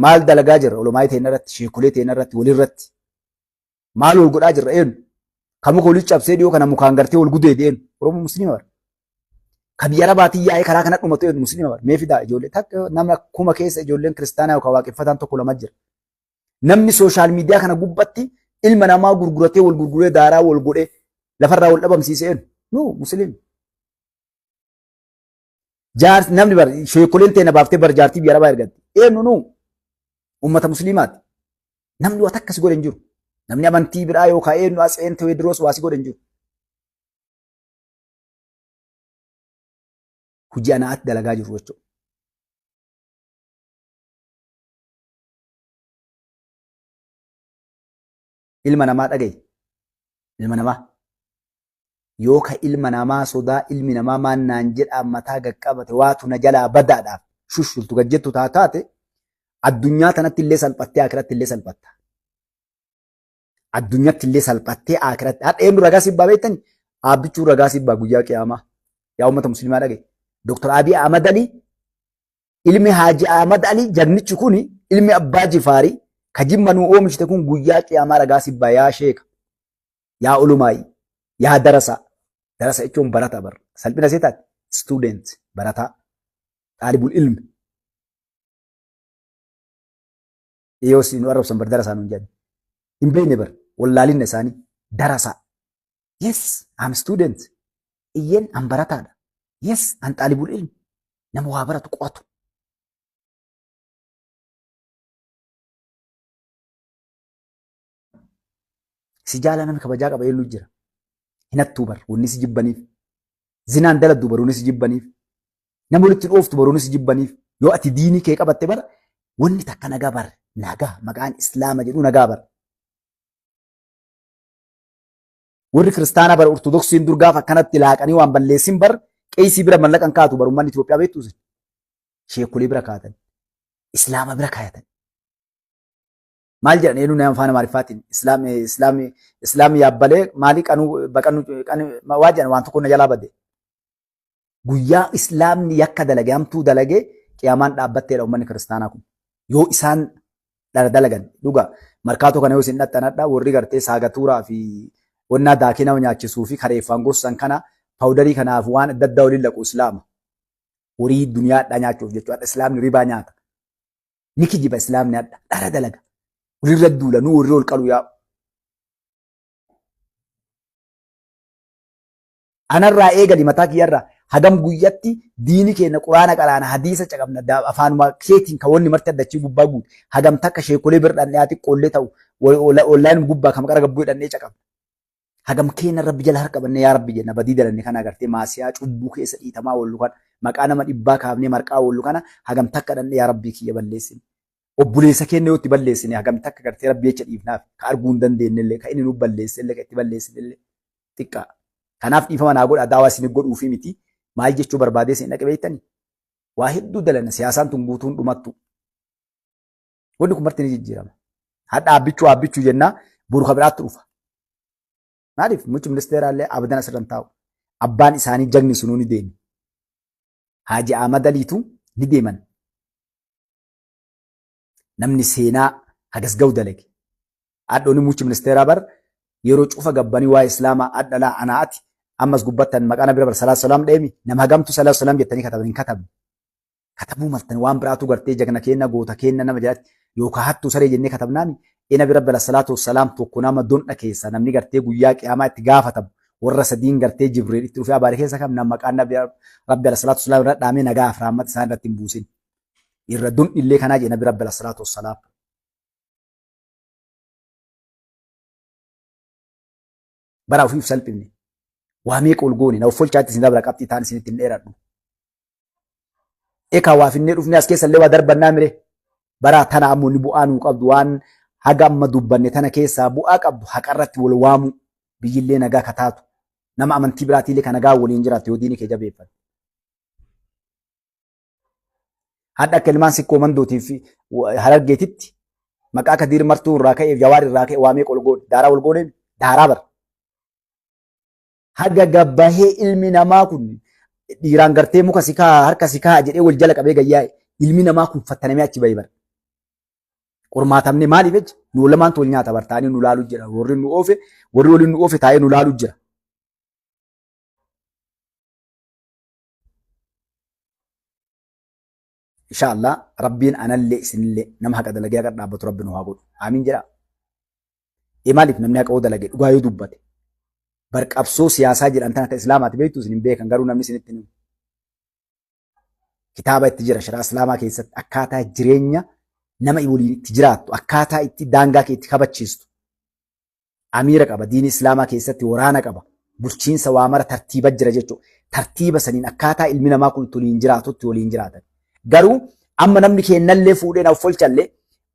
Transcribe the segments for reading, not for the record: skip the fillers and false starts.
Maal dalagaa jirra olomaayii teenya irratti, sheekolee teenya irratti, walirratti. Maal wal godhaa jirra eenyu? Ka muka walitti cabsee dhiyoo kana mukaan gartee wal gudeede eenyu? Oromoo Musliima bara. Ka biyya Arabaatiin yaa'ee karaa kana dhumatu eenyu? Musliima bara. Mee fidaa ijoollee takka nama kuma keessa ijoolleen kiristaanaa yookaan waaqeffataan tokko lama jira. Namni sooshaal miidiyaa kana gubbatti ilma namaa gurguratee wal gurguree daaraa wal godhee lafarraa wal dhabamsiise eenyu? Nu Musliima. Jaar namni bar sheekoleen teena baaftee bar jaartii biyya arabaa ergatti. Eenyu nu ummata musliimaati. Namni waa takka si godhe hin jiru. Namni amantii biraa yookaan eenyu Atseen Tewoodiroos waa si godhe hin jiru. Hojii anaatti dalagaa jiru jechuudha. Ilma namaa dhaga'i. Ilma namaa. Yoo ka ilma namaa sodaa ilmi namaa maan naan jedhaan mataa gaqqabate waatu na jalaa badaadhaaf shushultu gad jettu taa taate addunyaa tanatti illee salphattee akiratti illee salphatta. Addunyatti illee salphattee akiratti. Hadha eenyu ragaa sibbaa beektani? Aabbichuu ragaa sibbaa guyyaa qiyaamaa. Yaa uummata musliimaa dhaga'i. Dr. Abiy Ahmad Ali Ilmi Haaji Ahmad Ali jagnichi kun ilmi Abbaa Jifaarii ka jimma nuu oomishte kun guyyaa qiyaamaa ragaa sibbaa yaa sheeka yaa ulumaayi yaa darasaa darasa jechuun barata bar salphina see taate student barataa xaalibul ilmi yoo si nu arrabsan bar darasaa nuun jedhan hin beekne bar wallaalinna isaanii darasaa yes I'm student iyyeen an barataadha yes an xaalibul ilmi nama waa baratu qo'atu. Si jaala namni kabajaa qaba eenyu jira. Hin hattuu bar wanni si jibbaniif. Zinaan daladdu bar wanni si jibbaniif. Nama walitti dhooftu bar wanni si jibbaniif. Yoo ati diinii kee qabatte bar wanni takka nagaa bar nagaa maqaan islaama jedhu nagaa bar. Warri kiristaanaa bara ortodoksiin dur gaafa akkanatti laaqanii waan balleessin bar qeesii bira mallaqan kaatu bar ummanni Itoophiyaa beektu isin. Sheekolee bira kaatan. Islaama bira kaayatan. Maal jedhan eenyu nama afaan Amaariffaatiin islaam islaam islaam yaabbalee maalii qanuu baqanuu waa jedhan waan tokko na jalaa bade. Guyyaa islaamni yakka dalage hamtuu dalage qiyaamaan dhaabbatteedha ummanni kiristaanaa kun. Yoo isaan dhara dalagan dhuga markaatoo kana yoo isin dhaxxanadha warri gartee saagatuuraa fi wannaa daakee nama nyaachisuu fi kareeffaan gorsan kana paawudarii kanaaf waan adda addaa waliin laqu islaama. Horii duniyaadhaa nyaachuuf jechuudha. Islaamni ribaa nyaata. Ni kijiba islaamni hadha dhara dalaga. Walirra duula nu warri ol qalu yaa'u. Anarraa eegali mataa kiyyarraa hagam guyyatti diini keenya quraana qaraana hadiisa caqabna afaanuma keetiin kan wanni marti addachii gubbaa guute hagam takka sheekolee bira dhannee haa xiqqoollee ta'u onlaayinuma gubbaa kan maqara gabbuu dhannee caqabna. Hagam keenya rabbi jala harka bannee yaa rabbi jenna badii dalanne kana agartee maasiyaa cubbuu keessa dhiitamaa oollu kana maqaa nama dhibbaa kaafnee marqaa oollu kana hagam takka dhannee yaa rabbii kiyya balleessine. Obboleessa keenya yoo itti balleessine hagam takka gartee rabbi jecha dhiifnaaf ka arguu hin dandeenyellee ka inni nu balleessellee ka itti balleessinellee xiqqaa. Kanaaf dhiifama naa godha daawaa isin godhuufi miti maal jechuu barbaadee isin dhaqe beektani. Waa hedduu dalana siyaasaan tun guutuun dhumattu. Wanni kun marti ni jijjiirama. Hadha abbichuu abbichuu jennaa boru ka biraatti dhufa. Maaliif muummichi ministeeraallee abadan asirra hin taa'u. Abbaan isaanii jagni sunuu ni deemi. Haaji Ahmad Aliitu ni deeman. Namni seenaa hagas ga'u dalage. Hadhooni muummichi ministeeraa bar yeroo cufa gabbanii waa islaamaa adhalaa anaa ati ammas gubbattan maqaa nabi bar salaa salaam dheemi nama hagamtu salaa salaam jettanii kataban hin katabne. Katabuu maltan waan biraatu gartee jagna keenna goota keenna nama jalatti yookaan hattuu saree jennee katabnaami. Nabi rabbi alayhi salaatu wassalaam tokko nama dondha keessa namni gartee guyyaa qiyaamaa itti gaafatamu warra sadiin gartee Jibriil itti dhufee abaare keessa kam nama maqaan nabi rabbi alayhi salaatu wassalaam irra dhaamee nagaa fi rahmata isaan irratti hin buusin. Irra dondhi illee kanaa jedhe nabi rabbi alayhi salaatu wassalaam. Bara ofiif salphifne. Waa meeqa ol goone na of folchaatti isin dabra qabxii taan isinitti hin dheeradhu. Ekaa waa finnee dhufnee as keessa illee waa darbannaa mire. Bara tana ammoo ni bu'aa nuu qabdu waan haga amma dubbanne tana keessaa bu'aa qabdu haqarratti wal waamuu biyyillee nagaa ka taatu nama amantii biraatiillee ka nagaa waliin jiraattu yoo diini kee jabeeffatte. Hadha akka ilmaan sikkoo mandootiif harargeetitti maqaa kadiir martuu irraa ka'eef jawaar irraa ka'e waa meeqa ol goone daaraa ol gooneen daaraa bara. Haga gabbahee ilmi namaa kun dhiiraan gartee muka si kaa harka si kaa jedhee wal jala qabee gayyaa'e ilmi namaa kun fattanamee achi bahe bara. Qormaatamne maaliif jecha nu lamaan tol nyaata bartaanii nu laalu jira. Warri nu oofe warri waliin nu oofe taa'ee nu laalu jira. Inshallah Rabbiin anallee isinillee nama haqa dalagee haqa dhaabbatu Rabbi nu haa godhu. Aamiin jedhaa. Ee maaliif namni haqa yoo dalage dhugaa yoo dubbate bar qabsoo siyaasaa jedhan tana ta islaamaati beektu isin hin beekan garuu namni isinitti hin himu. Kitaaba itti jira sharaa islaamaa keessatti akkaataa jireenya nama waliin itti jiraattu akkaataa itti daangaa kee itti kabachiistu. Amiira qaba diini islaamaa keessatti waraana qaba bulchiinsa waa mara tartiiba jira jechuudha. Tartiiba saniin akkaataa ilmi namaa kun itti waliin jiraatutti waliin jiraatan. Garuu amma namni keennallee fuudhee naaf folchallee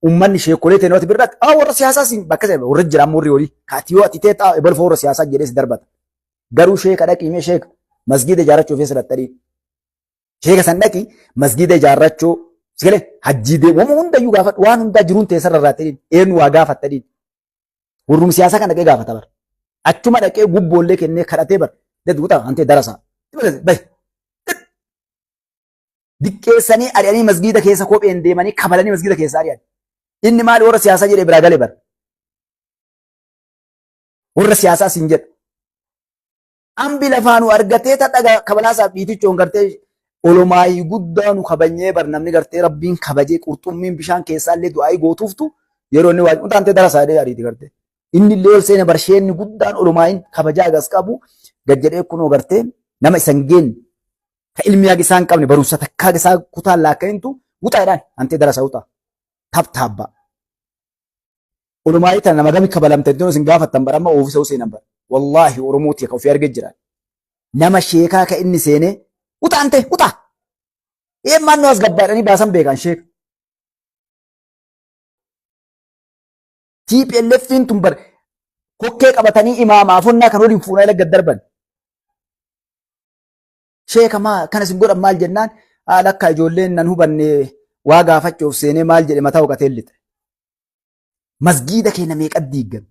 ummanni sheekolee ta'e nuti birratti ah warra siyaasaa siin bakka sana warra jira amma warri horii kaati yoo ati ta'e xaa ebal warra siyaasaa jedhee si darbata. Garuu sheeka dhaqii mee sheeka masgiida ijaarrachuu keessa dhattanii sheeka san dhaqii masgiida ijaarrachuu sigalee hajjii deemu waan hundayyuu gaafadhu waan hundaa jiruun teessarra irraa eenyu waa gaafattanii warrum siyaasaa kan dhaqee gaafata bar achuma dhaqee gubboollee kennee kadhatee bar dadduuta hantee darasaa bahi diqqeessanii ari'anii masgiida keessa kopheen deemanii kabalanii masgiida keessa ari'an. Inni maali warra siyaasaa jedhee biraa gale bar. Warra siyaasaa siin jedha. Ambi lafaa nu argatee tadhaga kabalaasaaf dhiitichoon gartee olomaayii guddaa nu kabanyee bar namni gartee rabbiin kabajee qurxummiin bishaan keessaallee du'aayii gootuuftu yeroo inni waa utaantee darasaa jedhee ariiti gartee. Inni illee ol seene barsheenni guddaan olomaayiin kabajaa agas qabu gad jedhee kunoo gartee nama isan geenne ka ilmi haga isaan qabne barumsa takkaa haga isaa kutaan laakkaintu wuxaa jedhaan antee darasa wuxaa tabtaabba. Olumaayii tana nama gami kabalamte iddoo isin gaafattan bara amma oofisa seenan bara. Wallaahi Oromooti ka ofii argee jira. Nama sheekaa ka inni seenee wuxaa ante wuxaa. Eemmaan nu as gabbaadhanii baasan beekan sheeka. TPLF'n tun bar kokkee qabatanii imaamaa fonnaa kan waliin fuunaa ila gad darban. Sheeka maa kana isin godhan maal jennaan haala akka ijoolleen nan hubanne waa gaafachuuf seenee maal jedhe mataa huqatee lixe. Masgiida keenya meeqa diigame.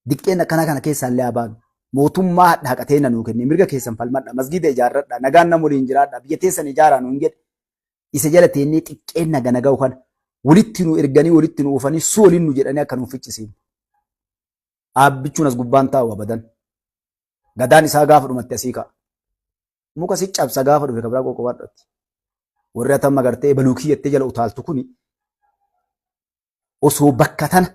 Diqqeen akkanaa kana keessaa illee haa baanu. Mootummaa hadha haqatee na nuu kenne mirga keessan falmadha masgiida ijaarradha nagaan nama waliin jiraadha biyya teessan ijaaraa nuun jedhe. Isa jala teennee xiqqeen naga naga'u kana walitti nu erganii walitti nu oofanii su waliin nu jedhanii akka nu ficcisiifne. Dhaabbichuun as gubbaan taa'u abadan. Gadaan isaa gaafa dhumatti asii ka'a. Muka si cabsa gaafa dhufe kabraa qoqqobaadhatti. Warri atamma gartee ebaluu kiyyattee jala utaaltu kuni osoo bakka tana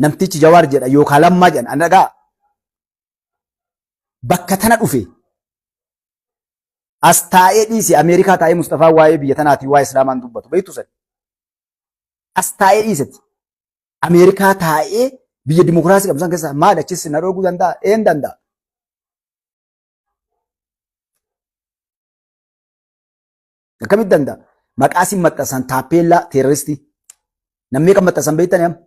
namtichi Jawaar jedha yookaan Lammaa jedhan ani dhagaa bakka tana dhufe as taa'ee dhiisi Ameerikaa taa'ee Mustafaa waa'ee biyya tanaatii waa'ee Islaamaan dubbatu beektu sani. As taa'ee dhiisati. Ameerikaa taa'ee biyya dimokiraasii qabdu san keessa maal achis na dhooguu danda'a? Een danda'a. Akkamitti danda'a? Maqaa sin maxxansan taappeellaa teeroristii. Namni kan maxxansan beektani amma?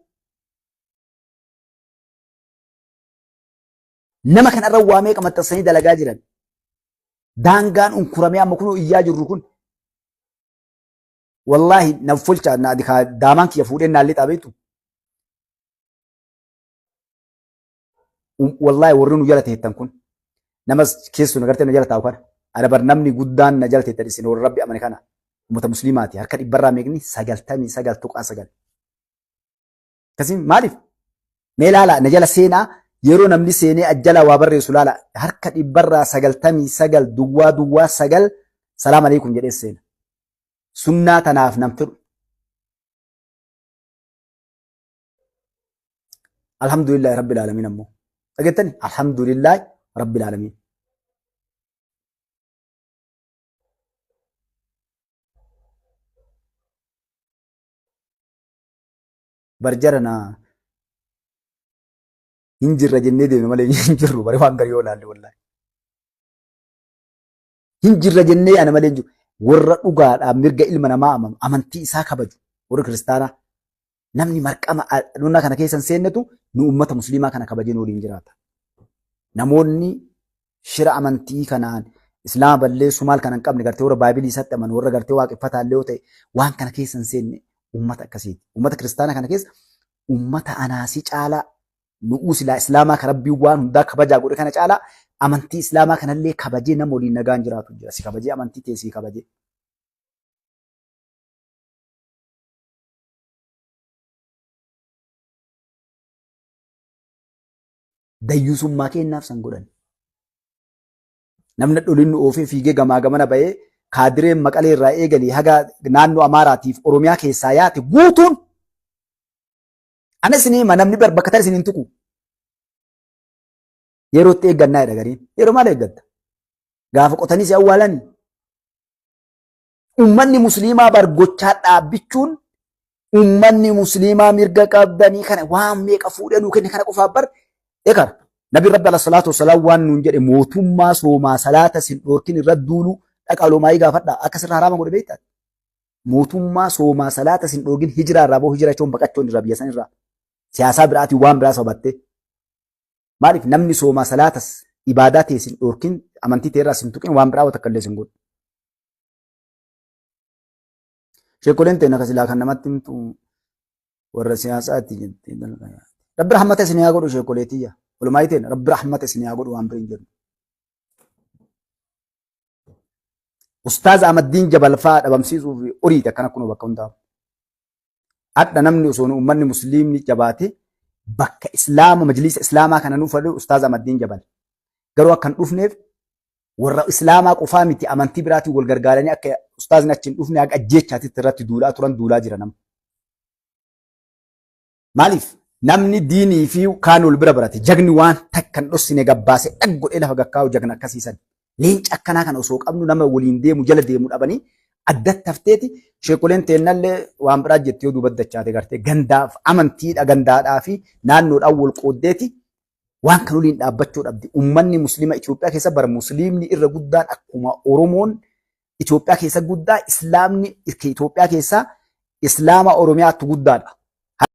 Nama kanarra waa meeqa maxxansanii dalagaa jiran? Daangaan unkuramee amma kunoo iyyaa jirru kun. Wallaahi na folcha na daamaan kiyya fuudhee naan lixaa beektu. Wallaahi warri nu jala teettan kun nama keessu na gartee na jala taa'u kana. Ana bar namni guddaan na jala teettan isin warra rabbi amane kana. Ummata musliimaati harka dhibbarraa meeqni 99.9. Akkasii maaliif? Mee laala na jala seenaa yeroo namni seenee ajjala waa barreessu laala harka dhibbarraa 99.09 salaam alaikum jedhee seena. Sunnaa tanaaf nam fedhu. Alhamdulillahi rabbil aalamiin ammoo. Dhageettani? Alhamdulillahi rabbil aalamiin. Barjara na hin jirra jennee deemne malee hin jirru bari waan garii yoo ilaalle wallaahi. Hin jirra jennee ana malee hin jiru. Warra dhugaadhaan mirga ilma namaa amanu amantii isaa kabaju warri kiristaanaa namni marqama dhunna kana keessa hin seennetu nu ummata musliimaa kana kabajee nu waliin jiraata. Namoonni shira amantii kanaan islaama balleessuu maal kana hin qabne gartee warra baaybilii isaatti amanu warra gartee waaqeffataa illee yoo ta'e waan kana keessa hin seenne ummata akkasiiti. Ummata kiristaanaa kana keessa ummata anaasii caalaa nu'uu silaa islaamaa kan rabbiin waan hundaa kabajaa godhe kana caalaa amantii islaamaa kanallee kabajee nama waliin nagaan jiraatu jira. Si kabajee amantii tee sii kabajee. Dayyuusummaa keennaaf san godhan. Namni dholiin nu oofee fiigee gamaa gamana bahee kaadireen Maqalee irraa eegalee haga naannoo Amaaraatiif Oromiyaa keessaa yaate guutuun ana isin hima, namni bar bakka tan isin hin tuqu. Yeroo itti eeggannaa jedha gariin. Yeroo maal eeggatta? Gaafa qotanii si awwaalanii. Uummanni musliimaa bar gochaa dhaabbichuun uummanni musliimaa mirga qabdanii kana waan meeqa fuudhee nuu kenne kana qofaaf bar ekar. Nabi Rabbi ala salaatu wasalaam waan nuun jedhe, mootummaa soomaa salaata sin dhoorkin irra duulu dhaqa olomaayii gaafadha, akka sirra haraama godhe beektaa? Mootummaa soomaa salaata sin dhoorgin hijiraa irraa boo, hijira jechuun baqachuun irraa biyya san irraa siyaasaa biraatiin waan biraa sababattee. Maaliif? Namni soomaa salaatas ibaadaa ta'e sin dhoorkin, amantii ta'e irraa sin tuqin, waan biraa takka illee sin godhu. Sheekoleen ta'e naka silaa kan namatti himtu warra siyaasaati jettee dalga yaate. Rabbi rahmata isin haa godhu, sheekolee tiyya. Walumaa ta'e Rabbi rahmata isin haa godhu, waan bira hin jedhu. Ustaaz Ahmaddiin Jabal fa'aa dhabamsiisuuf horiiti akkana kunoo bakka hundaa. Hadha namni osoo uummanni musliimni jabaate bakka islaama majliisa islaamaa kana nuuf fadhu Ustaaz Ahmaddiin Jabal. Garuu akka hin dhufneef warra islaamaa qofaa miti, amantii biraatiin wal gargaaranii akka ustaazni achi hin dhufne haga ajjeechaatitti irratti duulaa turan, duulaa jira nama. Maaliif? Namni diinii fi kaan wal bira barate jagni waan takka hin dhossine gabbaase dhag godhee lafa gakkaa'u jagna akkasiisan. Leenca akkanaa kana osoo qabnu nama waliin deemu jala deemu dhabanii addatti hafteeti sheekoleen teennallee waan biraa jetti yoo duuba dachaate gartee gandaaf amantiidha gandaadhaa fi naannoodhaan wal qooddeeti waan kan waliin dhaabbachuu dhabdi. Uummanni musliima Itoophiyaa keessa bara musliimni irra guddaan akkuma Oromoon Itoophiyaa keessa guddaa, islaamni Itoophiyaa keessa islaama Oromiyaatu guddaadha.